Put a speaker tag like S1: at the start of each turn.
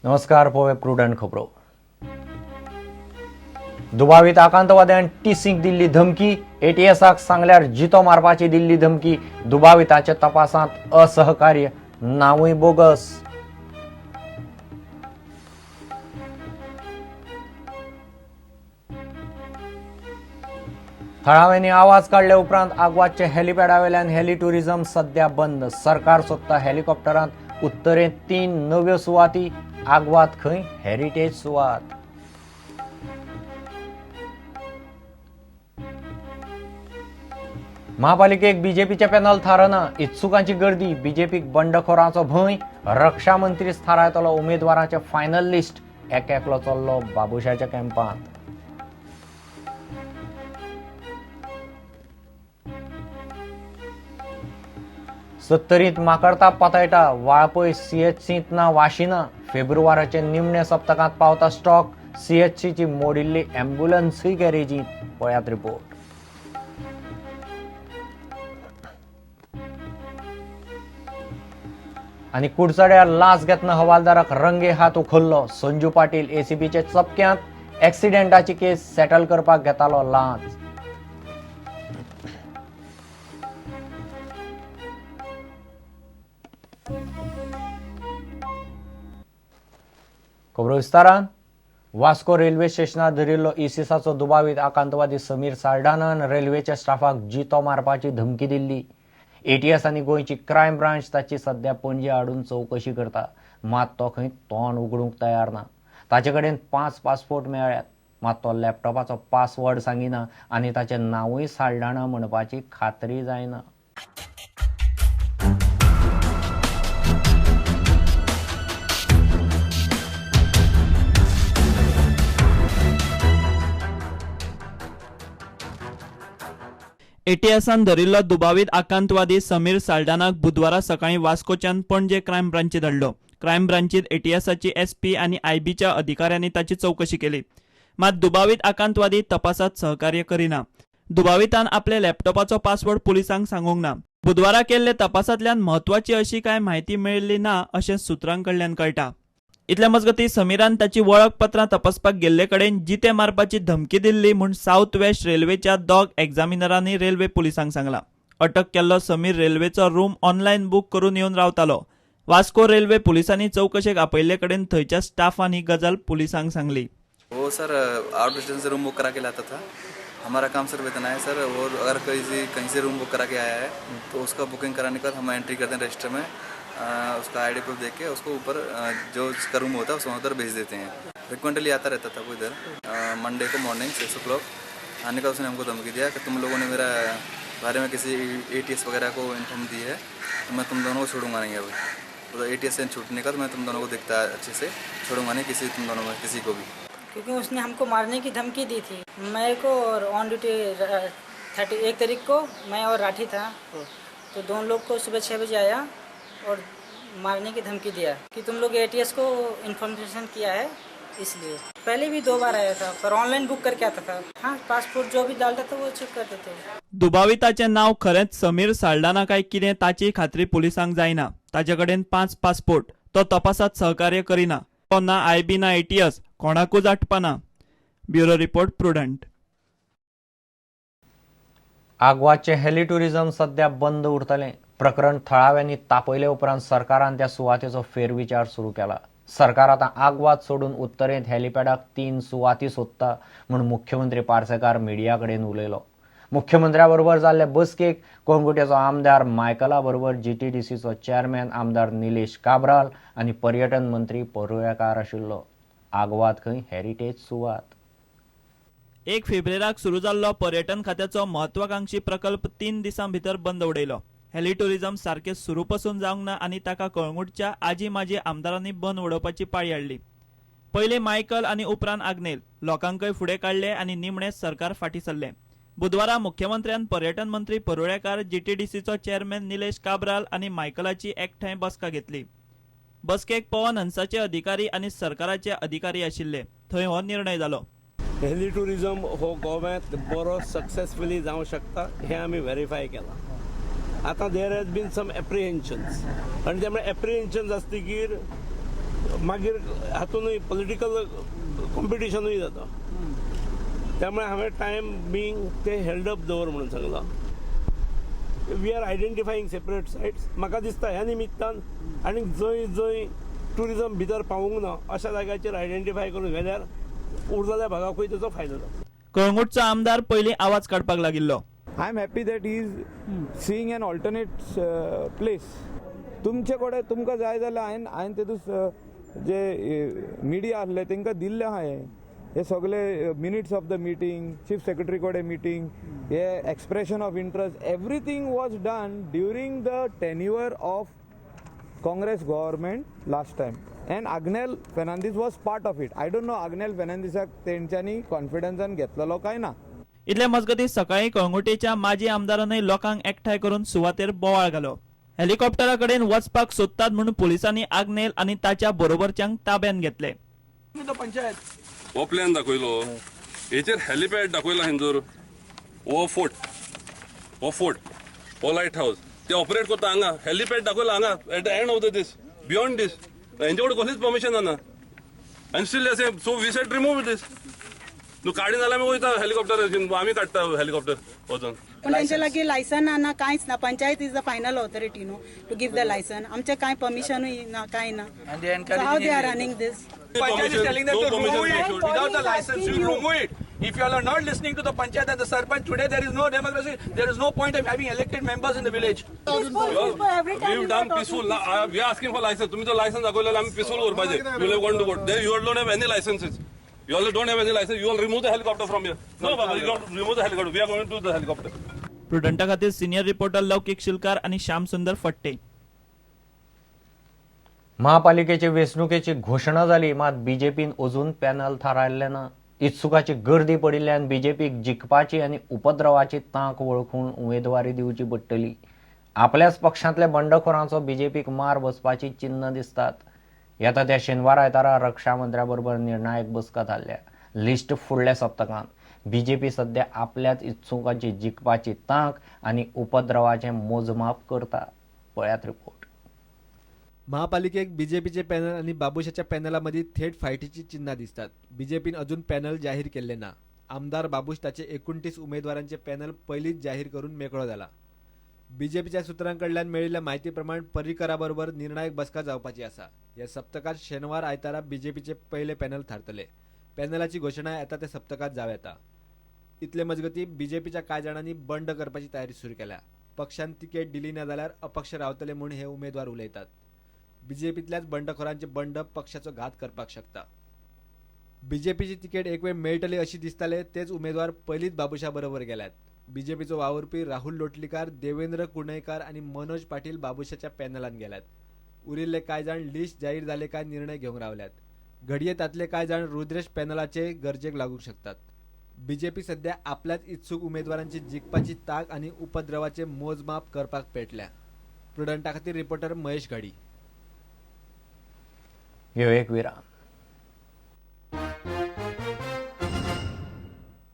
S1: नमस्कार, पळोवया प्रुडंट खबरो. दुबावीत आकांतवाद्यान टीसीक दिल्ली धमकी. एटीएसाक सांगल्यार जितो मारपाची दिल्ली धमकी. दुबाविताच्या तपासांत असहकार्य, नांवूय बोगस. थळाव्यांनी आवाज काडल्या उपरांत आगवादचे हेलिपॅडावेल्यान हेली टुरिझम सध्या बंद. सरकार सोदता हेलिकॉप्टरांत उत्तरेंत 3 नव्यो सुवाती. आगवाद खंय हेरिटेज सुवात. महापालिकेक बीजेपीचे पॅनल थारना. इत्सुकांची गर्दी. बीजेपीक बंडखोरांचो भंय. रक्षा मंत्रीच थारायतलो उमेदवारांचे फायनल लिस्ट. एक एकलो चल्लो बाबुशाच्या कॅम्पांत. सत्तरींत माकडताप पातळटा. वाळपय सीएचसींत ना वाशिना. फेब्रुवाराचे निमणे सप्तकांत पावता स्टॉक. सीएचसीची मोडिल्ली ॲम्ब्युलन्सूय गॅरेजींत. पळयात रिपोर्ट. आनी कुडचड्यार लांच घेतना हवालदाराक रंगे हात उखल्लो. संजू पाटील एसीबीचे चपक्यांत. एक्सिडेंटाची केस सेटल करपाक घेतालो लांच. खबरो विस्तारान. वास्को रेल्वे स्टेशनार धरिल्लो इसिसाचो दुबावीत आकांतवादी समीर साल्डानान रेल्वेच्या स्टाफाक जितो मारपाची धमकी दिल्ली. एटीएस आनी गोंयची क्रायम ब्रांच ताची सध्या पणजे हाडून चवकशी करता. मात तो खंय तोंड उगडूंक तयार ना. ताचे कडेन 5 पासपोर्ट मेळ्ळ्यात, मात तो लॅपटॉपाचो पासवर्ड सांगिना आनी ताचें नांवूय साल्डाना म्हणपाची खात्री जायना.
S2: एटीएसान धरिल्लो दुबावीत आकांतवादी समीर साल्डानाक बुधवारा सकाळीं वास्कोच्यान पणजे क्रायम ब्रांचीत हाडलो. क्रायम ब्रांचीत एटीएसाची एसपी आनी आयबीच्या अधिकाऱ्यांनी ताची चवकशी केली. मात दुबावीत आकांतवादी तपासात सहकार्य करिना. दुबावितान आपल्या लॅपटॉपाचो पासवर्ड पुलिसांक सांगूंक ना. बुधवारा केल्ले तपासांतल्यान म्हत्वाची अशी कांय म्हायती मेळिल्ली ना अशें सुत्रां कडल्यान कळटा. इतल्या मजगतीं समीरान ताची वळखपत्रां तपासपाक गेल्ले कडेन जिते मारपाची धमकी दिल्ली म्हूण सावथ वेस्ट रेल्वेच्या दोग एग्जामिनरांनी रेल्वे पुलिसांक सांगलां. अटक केल्लो समीर रेल्वेचो रूम ऑनलायन बूक करून येवन रावतालो. वास्को रेल्वे पुलिसांनी चवकशेक आपयल्ले कडेन थंयच्या स्टाफान ही गजाल पुलिसांक सांगली.
S3: वो सर आउट स्टेशन से रूम बुक करा के लाता था. हमारा काम सिर्फ इतना है सर, वो अगर कहीं से रूम बुक करा के आया है तो उसका बुकिंग कराने के बाद हम एंट्री करते हैं रजिस्टर में. उसका आईडी प्रूफ देख के उसको ऊपर जो जिसका रूम होता है उसको उधर भेज देते हैं. फ्रिक्वेंटली आता रहता था वो इधर. मंडे को मॉर्निंग 6 o'clock आने का उसने हमको धमकी दिया कि तुम लोगों ने मेरा बारे में किसी एटीएस वगैरह को इन्फॉर्म दी है तो मैं तुम दोनों को छोड़ूंगा नहीं. अभी तो एटीएस से छूटने का तो मैं तुम दोनों को देखता अच्छे से, छोड़ूंगा नहीं किसी तुम दोनों में किसी को भी.
S4: क्योंकि उसने हमको मारने की धमकी दी थी, मेरे को और ऑन ड्यूटी 31 तारीख को मैं और राठी था, तो दोनों लोग को सुबह 6 बजे आया और मारने की धमकी दिया कि तुम लोग एटीएस को इन्फॉर्मेशन किया है. इसलिए पहले भी 2 बार आया था, पर ऑनलाइन बुक करके आता था. हाँ, पासपोर्ट जो भी डालता था वो चेक करते थे.
S2: दुबाविताचें नांव खरेंच समीर साल्डाना काय कितें ताची खात्री पुलिसांक जायना. ताचे कडेन 5 पासपोर्ट. तो तपासात सहकार्य करिना. तो ना आयबी ना एटीएस कोणाकूच आटपाना. Bureau report, Prudent.
S1: आगवादचें हेली टुरिझम सध्या बंद उरतलें. प्रकरण थळाव्यांनी तापयले उपरांत सरकारान त्या सुवातेचो फेरविचार सुरू केला. सरकार आतां आगवाद सोडून उत्तरेंत हेलिपॅडाक 3 सुवाती सोदता म्हूण मुख्यमंत्री पार्सेकार मिडिया कडेन उलयलो. मुख्यमंत्र्या बरोबर जाल्ले बसकेक कळंगुटेचो आमदार मायकला बरोबर जीटीडीसीचो चेअरमॅन आमदार निलेश काब्राल आनी पर्यटन मंत्री परुळेकार आशिल्लो. आगवाद खंय हेरिटेज सुवात.
S2: 1 फेब्रुवाराक सुरू जाल्लो पर्यटन खात्याचो म्हत्वाकांक्षी प्रकल्प 3 दिसां भितर बंद उडयलो. हेली टुरिझम सारकें सुरू पसून जावंक ना आनी ताका कळंगूटच्या आजी माजी आमदारांनी बंद उडोवपाची पाळी हाडली. पयलीं मायकल आनी उपरांत आग्नेल लोकांकय फुडें काडले आनी निमणें सरकार फाटीं सरलें. बुधवारा मुख्यमंत्र्यान पर्यटन मंत्री परुळेकार, जीटीडीसीचो चेअरमॅन निलेश काब्राल आनी मायकलाची एकठांय बसका घेतली. बसकेक पवन हंसाचे अधिकारी आनी सरकाराचे अधिकारी आशिल्ले. थंय हो निर्णय जालो.
S5: हेली टुरिझम हो गोव्यांत बरो सक्सेसफुली जावंक शकता हें आमी व्हेरीफाय केलां. आतां there has been some apprehensions आनी त्यामुळे एप्रिहेन्शन्स आसतकीर मागीर हातूनय पॉलिटिकल कॉम्पिटिशनूय जाता. त्यामुळे हांवें टायम बींग ते हेल्ड अप दवर म्हणून सांगलां. We are identifying separate sites. म्हाका दिसता ह्या निमित्तान आनी जंय जंय टुरिजम भितर पावूंक ना अशा जाग्याचेर आयडेंटिफाय करून व्हेल्यार उरलेल्या भागाकूय ताचो फायदो जाता.
S2: कळंगूटचो आमदार पयलीं आवाज काडपाक लागिल्लो.
S6: I am happy that he is seeing an alternate place. तुमचे कडेन तुमकां जाय जाल्यार हांवें तेतून जे मिडिया आसले तांकां दिल्ले आहा हे सगळे minutes of the meeting, chief secretary कडेन मिटींग, हे expression of interest, everything was done during the tenure of Congress government last time, and Agnel Fernandes was part of it. I don't know Agnel फेर्नांदीसाक तेंच्यांनी कॉन्फिडन्सान घेतलेलो काय ना.
S2: इतले मजगतीं सकाळीं कळंगूटेच्या माजी आमदारानय लोकांक एकठांय करून सुवातेर बोवाळ घालो. हेलिकॉप्टरा कडेन वचपाक सोदतात म्हणून पुलिसांनी आग्नेल आनी ताच्या बरोबरच्यांक ताब्यांत घेतले.
S7: हो प्लॅन दाखयलो, हेचेर हेलिपॅड दाखयला. हिंजूर हो फोर्ट, हो फोर्ट, हो लायट हाऊस ते ऑपरेट करता. हांगा हेलिपॅड दाखयला हांगा at the end of the this, beyond this हेंचे कडेन कसलीच परमिशन ना आनी स्टील अशें. सो we said remove दीस. तूं काडी जाल्यार आमी वयता हेलिकॉप्टर, आमी काडटा हेलिकॉप्टर वचून.
S8: पण तेंच्या लागीं लायसन ना, कांयच ना. Panchayat is the final authority no to give the licence. आमचें कांय परमिशनूय ना, कांय ना. How they are running this?
S9: Panchayat is telling them
S7: No
S9: to
S7: permission
S9: remove it
S7: issued.
S9: Without the license. You remove it. If you all are not listening to the panchayat and the sarpanch today, there is no democracy. There is no point of having elected members in the village.
S7: We done peaceful. We are asking for license. तुम्ही जो licence दाखवलेलं आम्ही peaceful करपाचें. You have gone to court. You all don't have any licenses. You all don't have any license. You all remove the helicopter from here. No Baba, you don't remove the helicopter. We are going to the helicopter.
S2: प्रुडंटा खातीर senior reporter लौकीक शिलकार आनी श्यामसुंदर फट्टे.
S1: महापालिकेचे वेंचणुकेची घोशणा जाली, मात बीजेपीन अजून panel थारायल्लें ना. इत्सुकाची गर्दी पडिल्ल्यान बीजेपीक जिखपाची आनी उपद्रवाची तांक वळखून उमेदवारी दिवची पडटली. आपल्याच पक्षांतल्या बंडखोरांचो बीजेपीक मार बसपाची चिन्ह दिसतात. येता त्या शेनवार आयतारा रक्षा मंत्र्या बरोबर निर्णायक बसका थारल्या. लिस्ट फुडल्या सप्तकांत. बीजेपी सध्या आपल्याच इत्सुकाची जिखपाची तांक आनी उपद्रवाचें मोजमाप करता. पळयात रिपोर्ट.
S10: महापालिकेक बीजेपीचे पॅनल आणि बाबुशाच्या पॅनलामध्ये थेट फायटीची चिन्ह दिसतात. बीजेपीन अजून पॅनल जाहीर केल्ले ना. आमदार बाबूश ताचे 29 उमेदवारांचे पॅनल पयलींच जाहीर करून मेकळो जाला. बीजेपीच्या सुत्रांकडल्यान मेळिल्ल्या म्हायती प्रमाण पर्रीकराबरोबर निर्णायक बसका जावपाची आसा. ह्या सप्तकात शेनवार आयतारा बीजेपीचे पयले पॅनल थारतले. पॅनलाची घोशणा येता त्या सप्तकात जावं येता. इतले मजगती बीजेपीच्या कांय जाणांनी बंड करपाची तयारी सुरू केल्या. पक्षान तिकेट दिली ना जाल्यार अपक्ष रावतले म्हूण हे उमेदवार उलयतात. बीजेपीतल्याच बंडखोरांचे बंड पक्षाचो घात करपाक शकता. बीजेपीची तिकेट एक वेळ मेळटली अशी दिसताले तेच उमेदवार पयलींच बाबुशा बरोबर गेल्यात. बीजेपीचो वावुरपी राहुल लोटलीकार, देवेंद्र कुणयकार आनी मनोज पाटील बाबुशाच्या पॅनलान गेल्यात. उरिल्ले कांय जाण लिस्ट जाहीर जाले काय निर्णय घेवंक रावल्यात. घडये तांतले कांय जाण रुद्रेश पॅनलाचे गरजेक लागूंक शकतात. बीजेपी सध्या आपल्याच इत्सूक उमेदवारांची जिखपाची तांक आनी उपद्रवाचे मोजमाप करपाक पेटल्या. प्रुडंटा खातीर रिपोर्टर महेश घाडी.
S1: घेवया एक विराम.